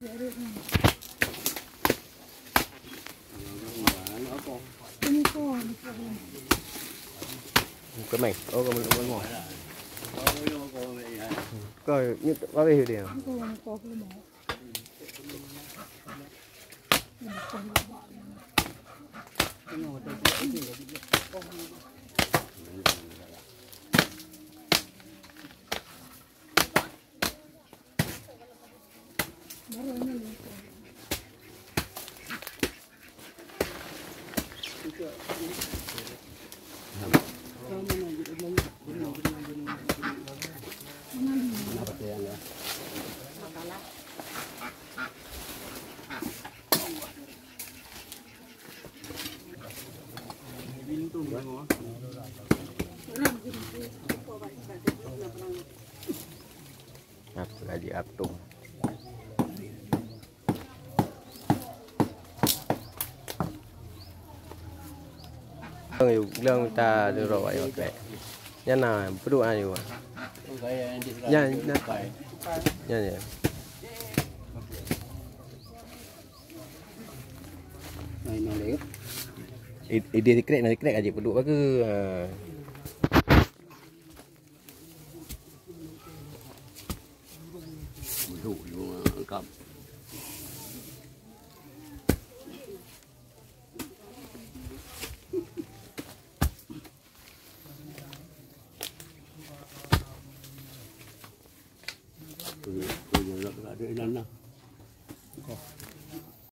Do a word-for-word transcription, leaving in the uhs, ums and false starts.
Bukan main. Oh, kamu nak main. Kau ni tak habis dia. Apa lagi atung? Bilang ta dulu awak yang pakai. Nyan na, peuduek ayu. Nyan, nyan. Nyan, nyan. Ide sikrek, na sikrek aja peuduek bagus. Ha. Duduk, duduk, lengkap.